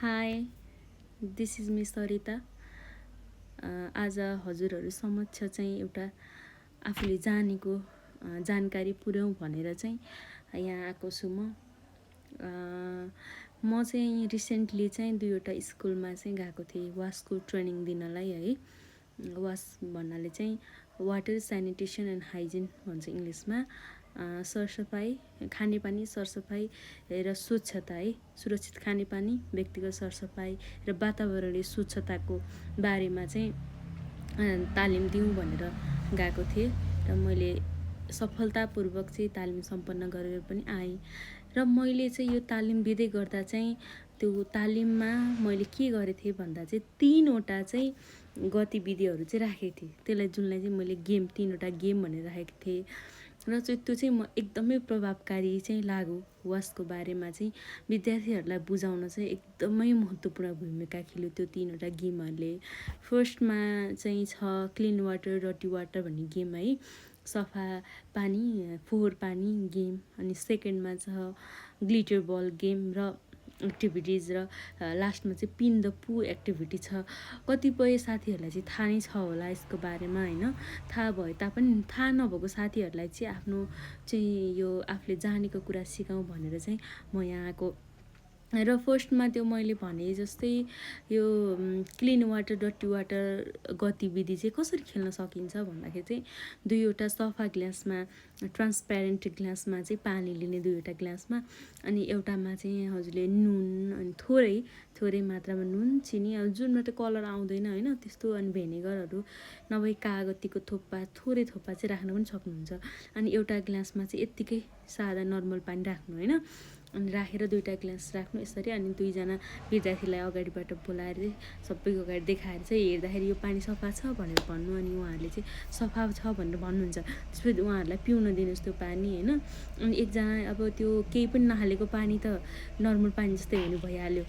High, this is miss Sarita. आज हजुरहरू समक्ष चाहिँ एउटा आफूले जानेको जानकारी पुर्याउँ भनेर चाहिँ यहाँ आएको छु म चाहिँ रिसेन्टली चाहिँ 2वटा स्कुलमा चाहिँ गएको थिएँ वासको ट्रेनिङ दिनलाई है। वास भन्नाले चाहिँ वाटर सेनिटेसन एन्ड हाइजिन भन्छ इङ्ग्लिसमा। सरसफाइ, खानेपानी सरसफाइ र स्वच्छता है, सुरक्षित खानेपानी, व्यक्तिगत सरसफाइ र वातावरणीय स्वच्छताको बारेमा चाहिँ तालिम दिउँ भनेर गएको थिएँ र मैले सफलतापूर्वक चाहिँ तालिम सम्पन्न गरेर पनि आएँ। र मैले चाहिँ यो तालिम दिँदै गर्दा चाहिँ त्यो तालिममा मैले के गरेको थिएँ भन्दा चाहिँ 3वटा चाहिँ गतिविधिहरू चाहिँ राखेको थिएँ, त्यसलाई जुनलाई चाहिँ मैले गेम 3वटा गेम भनेर राखेको थिएँ र चाहिँ त्यो चाहिँ म एकदमै प्रभावकारी चाहिँ लाग्यो। वासको बारेमा चाहिँ विद्यार्थीहरूलाई बुझाउन चाहिँ एकदमै महत्त्वपूर्ण भूमिका खेल्यो त्यो 3वटा गेमहरूले। फर्स्टमा चाहिँ छ क्लिन वाटर डर्टी वाटर भन्ने गेम है, सफा पानी फोहोर पानी गेम। अनि सेकेन्डमा छ ग्लिटर बल गेम र एक्टिभिटिज र लास्टमा चाहिँ पिन द पू एक्टिभिटी छ। कतिपय साथीहरूलाई चाहिँ थाहा नै छ होला यसको बारेमा होइन, थाहा भए तापनि थाहा नभएको साथीहरूलाई चाहिँ आफ्नो चाहिँ यो आफूले जानेको कुरा सिकाउँ भनेर चाहिँ म यहाँ आएको। र फर्स्टमा त्यो मैले भने जस्तै यो क्लिन वाटर डर्टी वाटर गतिविधि चाहिँ कसरी खेल्न सकिन्छ भन्दाखेरि चाहिँ 2वटा सफा ग्लासमा ट्रान्सप्यारेन्ट ग्लासमा चाहिँ पानी लिने 2वटा ग्लासमा, अनि एउटामा चाहिँ हजुरले नुन अनि थोरै मात्रामा नुन चिनी, अब जुनमा त कलर आउँदैन होइन त्यस्तो, अनि भेनेगरहरू नभए कागतीको थोरै थोपा चाहिँ राख्न पनि सक्नुहुन्छ। अनि एउटा ग्लासमा चाहिँ यत्तिकै सादा नर्मल पानी राख्नु होइन, अनि राखेर 2वटा ग्लास राख्नु यसरी। अनि 2जना विद्यार्थीलाई अगाडिबाट बोलाएर सबैको अगाडि देखाएर चाहिँ हेर्दाखेरि यो पानी सफा छ भनेर भन्नु, अनि उहाँहरूले चाहिँ सफा छ भनेर भन्नुहुन्छ। त्यसपछि उहाँहरूलाई पिउन दिनुहोस् त्यो पानी होइन। अनि एकजना अब त्यो केही पनि नहालेको पानी त नर्मल पानी जस्तै हुने भइहाल्यो।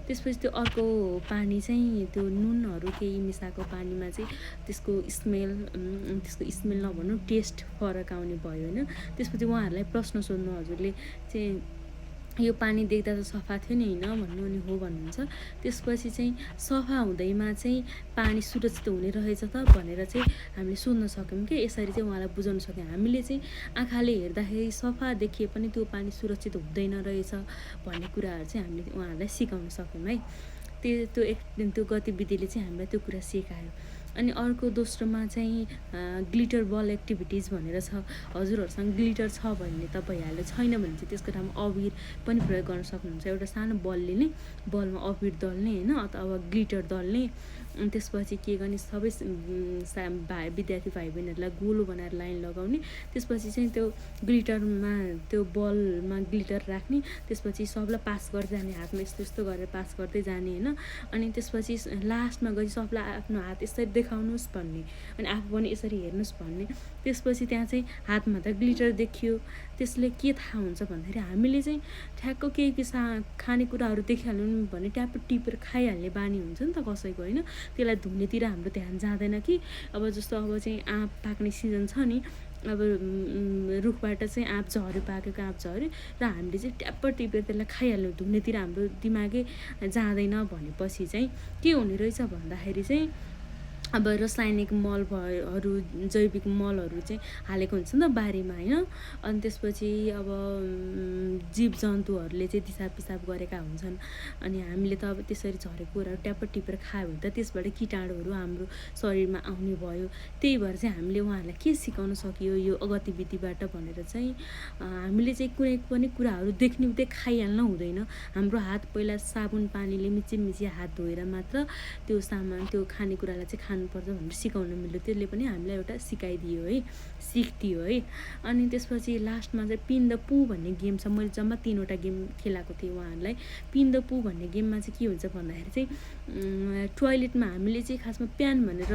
त्यसपछि त्यो अर्को पानी चाहिँ त्यो नुनहरू केही मिसाएको पानीमा चाहिँ त्यसको स्मेल नभन्नु टेस्ट फरक आउने भयो होइन। त्यसपछि उहाँहरूलाई प्रश्न सोध्नु हजुरले चाहिँ यो पानी देख्दा त सफा थियो नि होइन भन्नु, अनि हो भन्नुहुन्छ। त्यसपछि चाहिँ सफा हुँदैमा चाहिँ पानी सुरक्षित हुने रहेछ त भनेर चाहिँ हामीले सोध्न सक्यौँ कि यसरी चाहिँ उहाँलाई बुझाउन सक्यौँ। हामीले चाहिँ आँखाले हेर्दाखेरि सफा देखिए पनि त्यो पानी सुरक्षित हुँदैन रहेछ भन्ने कुराहरू चाहिँ हामीले उहाँहरूलाई सिकाउन सक्यौँ है। त्यो गतिविधिले चाहिँ हामीलाई त्यो कुरा सिकायो। अनि अर्को दोस्रोमा चाहिँ ग्लिटर बल एक्टिभिटिज भनेर छ। हजुरहरूसँग ग्लिटर छ भने त भइहाल्यो, छैन भने चाहिँ त्यसको ठाउँमा अबिर पनि प्रयोग गर्न सक्नुहुन्छ। एउटा सानो बल लिने, बलमा अबिर दल्ने होइन अथवा ग्लिटर दल्ने। अनि त्यसपछि के गर्ने, सबै विद्यार्थी भाइ बहिनीहरूलाई गोलो बनाएर लाइन लगाउने। त्यसपछि चाहिँ त्यो ग्लिटरमा त्यो बलमा ग्लिटर राख्ने, त्यसपछि सबलाई पास गर्दै जाने, हातमा यस्तो यस्तो गरेर पास गर्दै जाने होइन। अनि त्यसपछि लास्टमा गई सबलाई आफ्नो हात यसरी देखाउनुहोस् भन्ने, अनि आफू पनि यसरी हेर्नुहोस् भन्ने। त्यसपछि त्यहाँ चाहिँ हातमा त ग्लिटर देखियो, त्यसले के थाहा हुन्छ भन्दाखेरि हामीले चाहिँ ठ्याक्क केही खानेकुराहरू देखिहाल्यो भने ट्याप टिपेर खाइहाल्ने बानी हुन्छ नि त कसैको होइन। त्यसलाई धुनेतिर हाम्रो ध्यान जाँदैन कि। अब जस्तो अब चाहिँ आँप पाक्ने सिजन छ नि, अब रुखबाट चाहिँ आँप झऱ्यो, पाकेको आँप झऱ्यो र हामीले चाहिँ ट्याप्प टिपेर त्यसलाई खाइहाल्यो, धुनेतिर हाम्रो दिमागै जाँदैन भनेपछि चाहिँ के हुने रहेछ भन्दाखेरि चाहिँ अब रासायनिक मलहरू जैविक मलहरू चाहिँ हालेको हुन्छ नि त बारीमा होइन। अनि त्यसपछि अब जीव जन्तुहरूले चाहिँ दिसा पिसाब गरेका हुन्छन्, अनि हामीले त अब त्यसरी झरेको कुराहरू ट्याप्प टिपेर खायो भने त त्यसबाट किटाणुहरू हाम्रो शरीरमा आउने भयो। त्यही भएर चाहिँ हामीले उहाँहरूलाई के सिकाउन सकियो यो गतिविधिबाट भनेर चाहिँ हामीले चाहिँ कुनै पनि कुराहरू देख्ने बित्तिकै खाइहाल्न हुँदैन। हाम्रो हात पहिला साबुन पानीले मिची हात धोएर मात्र त्यो सामान त्यो खानेकुरालाई चाहिँ खानुपर्छ भनेर सिकाउन मिल्यो। त्यसले पनि हामीलाई एउटा सिकाइदियो है, सिक दियो है। अनि त्यसपछि लास्टमा चाहिँ पिन द पू भन्ने गेम छ। मैले जम्मा 3वटा गेम खेलाएको थिएँ उहाँहरूलाई। पिन द पू भन्ने गेममा चाहिँ के हुन्छ भन्दाखेरि चाहिँ टोयलेटमा हामीले चाहिँ खासमा प्यान भनेर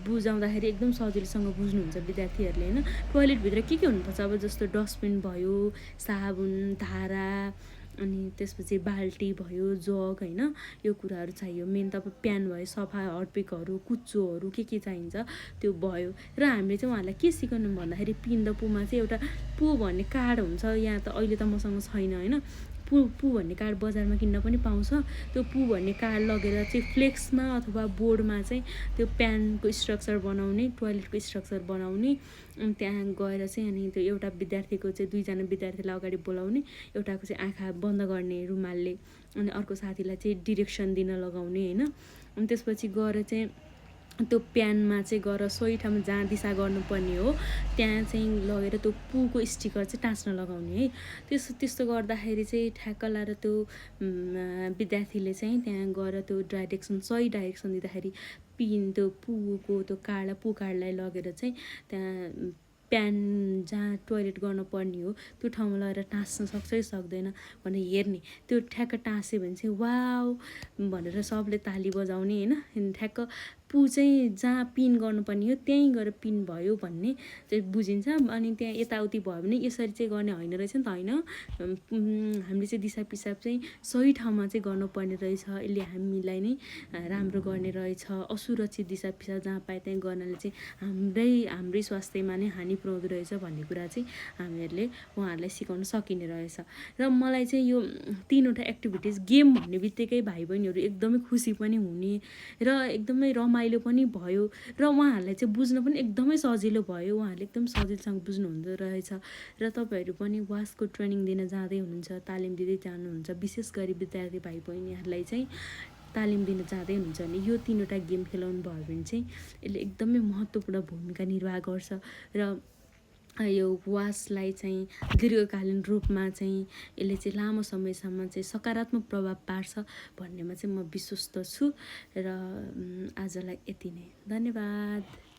बुझाउँदाखेरि एकदम सजिलोसँग बुझ्नुहुन्छ विद्यार्थीहरूले होइन। टोयलेटभित्र के हुनुपर्छ, अब जस्तो डस्टबिन भयो, साबुन, धारा, अनि त्यसपछि बाल्टी भयो, जग होइन, यो कुराहरू चाहियो। मेन त अब प्यान भयो, सफा हर्पिकहरू, कुच्चोहरू के चाहिन्छ त्यो भयो। र हामीले चाहिँ उहाँहरूलाई के सिकाउनु भन्दाखेरि पिन द पूमा चाहिँ एउटा पू भन्ने कार्ड हुन्छ, यहाँ त अहिले त मसँग छैन होइन। पु भन्ने कार्ड बजारमा किन्न पनि पाउँछ। त्यो पु भन्ने कार्ड लगेर चाहिँ फ्लेक्समा अथवा बोर्डमा चाहिँ त्यो प्यानको स्ट्रक्चर बनाउने, टोयलेटको स्ट्रक्चर बनाउने, अनि त्यहाँ गएर चाहिँ अनि त्यो एउटा विद्यार्थीको चाहिँ 2जना विद्यार्थीलाई अगाडि बोलाउने, एउटाको चाहिँ आँखा बन्द गर्ने रुमालले, अनि अर्को साथीलाई चाहिँ डिरेक्सन दिन लगाउने होइन। अनि त्यसपछि गएर चाहिँ त्यो प्यानमा चाहिँ गएर सोही ठाउँमा जहाँ दिशा गर्नुपर्ने हो त्यहाँ चाहिँ लगेर त्यो पुको स्टिकर चाहिँ टाँच्न लगाउने है। त्यस्तो गर्दाखेरि चाहिँ ठ्याक्क लाएर त्यो विद्यार्थीले चाहिँ त्यहाँ गएर त्यो डाइरेक्सन सही डाइरेक्सन दिँदाखेरि त्यो पुको त्यो कार्डलाई लगेर चाहिँ त्यहाँ प्यान जहाँ टोयलेट गर्नुपर्ने हो त्यो ठाउँमा लगेर टाँच्न सक्छ कि सक्दैन भनेर हेर्ने। त्यो ठ्याक्क टाँस्यो भने चाहिँ वाउ भनेर सबले ताली बजाउने होइन। ठ्याक्क पु चाहिँ जहाँ पिन गर्नुपर्ने हो त्यहीँ गएर पिन भयो भन्ने चाहिँ बुझिन्छ। अनि त्यहाँ यताउति भयो भने यसरी चाहिँ गर्ने होइन रहेछ नि त होइन, हामीले चाहिँ दिसा पिसाब चाहिँ सही ठाउँमा चाहिँ गर्नुपर्ने रहेछ, यसले हामीलाई नै राम्रो गर्ने रहेछ। असुरक्षित दिसा पिसाब जहाँ पाए त्यहीँ गर्नाले चाहिँ हाम्रै स्वास्थ्यमा नै हानि पुर्याउँदो रहेछ भन्ने कुरा चाहिँ हामीहरूले उहाँहरूलाई सिकाउन सकिने रहेछ। र मलाई चाहिँ यो 3वटा एक्टिभिटिज गेम भन्ने बित्तिकै भाइ बहिनीहरू एकदमै खुसी पनि हुने र एकदमै रमाइलो पनि भयो र उहाँहरूलाई चाहिँ बुझ्न पनि एकदमै सजिलो भयो। उहाँहरूले एकदम सजिलोसँग बुझ्नुहुँदो रहेछ। र तपाईँहरू पनि वासको ट्रेनिङ दिन जाँदै हुनुहुन्छ, तालिम दिँदै जानुहुन्छ, विशेष गरी विद्यार्थी भाइ बहिनीहरूलाई चाहिँ तालिम दिन जाँदै हुनुहुन्छ भने यो 3वटा गेम खेलाउनु भयो भने चाहिँ यसले एकदमै महत्त्वपूर्ण भूमिका निर्वाह गर्छ र यो वासलाई चाहिँ दीर्घकालीन रूपमा चाहिँ यसले चाहिँ लामो समयसम्म चाहिँ सकारात्मक प्रभाव पार्छ भन्नेमा चाहिँ म विश्वस्त छु। र आजलाई यति नै, धन्यवाद।